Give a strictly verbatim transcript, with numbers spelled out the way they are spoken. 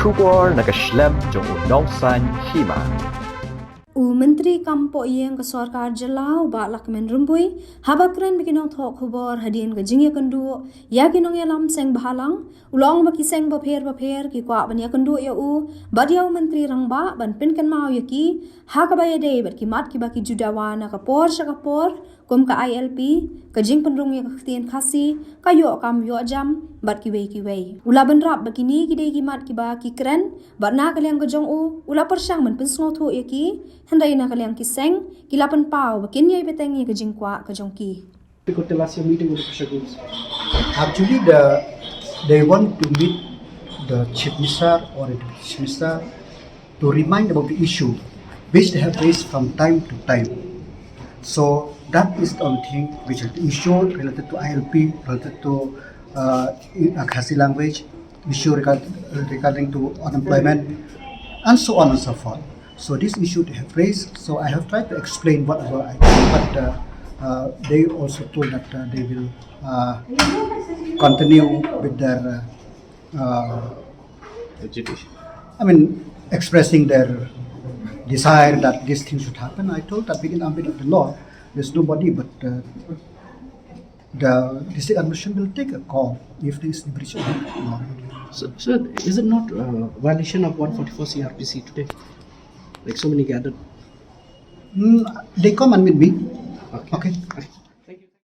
Khubor na ka shlem jong u Nongsaiñ Hima. U Myntri Kam Pohïing ka Sorkar Jylla u Bah Lahkmen Rymbui haba kren bad ki nongthoh khubor hadien ka jingïakynduh ïa ki nongïalam seng bhalang, u la ong ba ki seng bapher bapher ki kwah ban ïakynduh ïa u bad ïa u Myntri Rangbah ban pynkynmaw ïa ki ha kaba ïadei bad ki mat kiba ki ju dawa na ka por sha ka por, kum ka I L P, ka jingpynrung ïa ka ktien Khasi, ka ïoh kam ïoh jam bad kiwei kiwei. U la bynrap ba kine ki dei ki mat kiba ki kren bad na ka liang ka jong u, u la pyrshang ban pynsngewthuh ïa ki, hynrei na ka liang ki seng ki la pynpaw ba kin ïai bteng ïa ka jingkwah ka jong ki. If you could tell us your meeting with the pressure groups. Actually, the, they want to meet the Chief Minister or the Deputy Chief Minister to remind about the issue which they have raised from time to time. So that is the only thing which is the issue related to I L P, related to uh, in- uh, Khasi language, issue regard, regarding to unemployment, and so on and so forth. So this issue they have raised. So I have tried to explain whatever I can, but uh, uh, they also told that uh, they will uh, continue with their uh, uh, I mean, expressing their desire that this thing should happen. I told that within ambit of the law, there's nobody, but uh, the district administration will take a call if there is a breach of the law. So, so is it not a violation of one forty-four C R P C today? Like so many gathered. Mm, they come and meet me. Okay. Okay.